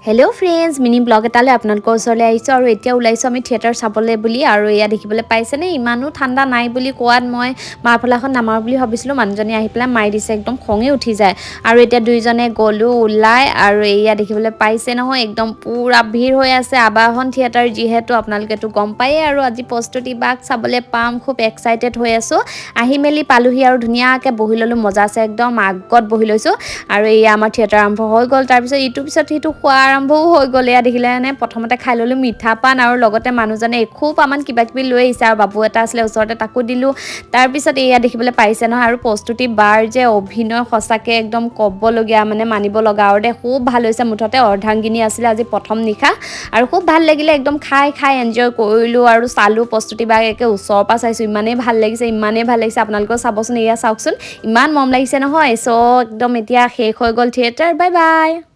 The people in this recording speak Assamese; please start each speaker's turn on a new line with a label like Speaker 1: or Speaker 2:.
Speaker 1: হেল্ল' ফ্ৰেণ্ডছ, মিনি ব্লগ এটালৈ আপোনালোকৰ ওচৰলৈ আহিছোঁ আৰু এতিয়া ওলাইছোঁ আমি থিয়েটাৰ চাবলৈ বুলি। আৰু এয়া দেখিবলৈ পাইছেনে, ইমানো ঠাণ্ডা নাই বুলি কোৱাত মই মাফলাৰখন নামাৰো বুলি ভাবিছিলোঁ। মানুহজনী আহি পেলাই মাৰি দিছে, একদম খঙে উঠি যায়। আৰু এতিয়া দুইজনে গ'লোঁ ওলাই আৰু এয়া দেখিবলৈ পাইছে নহয়, একদম পূৰা ভিৰ হৈ আছে। আবাহন থিয়েটাৰ যিহেতু আপোনালোকেতো গম পায়েই। আৰু আজি প্ৰস্তুতি বাক চাবলৈ পাম, খুব এক্সাইটেড হৈ আছোঁ। আহি মেলি পালোহি আৰু ধুনীয়াকৈ বহি ল'লোঁ, মজা আছে, একদম আগত বহি লৈছোঁ। আৰু এয়া আমাৰ থিয়েটাৰ আৰম্ভ হৈ গ'ল। তাৰপিছত ইটোৰ পিছত সিটো খোৱা আৰম্ভও হৈ গ'ল। এয়া দেখিলেনে, প্ৰথমতে খাই ল'লোঁ মিঠা পান আৰু লগতে মানুহজনে এসোপামান কিবা কিবি লৈ আহিছে আৰু বাবু এটা আছিলে ওচৰতে, তাকো দিলোঁ। তাৰপিছত এয়া দেখিবলৈ পাইছে নহয়, আৰু প্ৰস্তুতি বাৰ যে অভিনয় সঁচাকৈ একদম ক'বলগীয়া, মানে মানিব লগা আৰু দে, খুব ভাল হৈছে। মুঠতে অৰ্ধাংগিনী আছিলে আজি প্ৰথম নিশা আৰু খুব ভাল লাগিলে। একদম খাই খাই এনজয় কৰিলোঁ আৰু চালোঁ প্ৰস্তুতি বাক, একে ওচৰৰ পৰা চাইছোঁ। ইমানেই ভাল লাগিছে, ইমানেই ভাল লাগিছে। আপোনালোকেও চাবচোন, এয়া চাওকচোন, ইমান মৰম লাগিছে নহয়। চ' একদম এতিয়া শেষ হৈ গ'ল থিয়েটাৰ। Bye bye.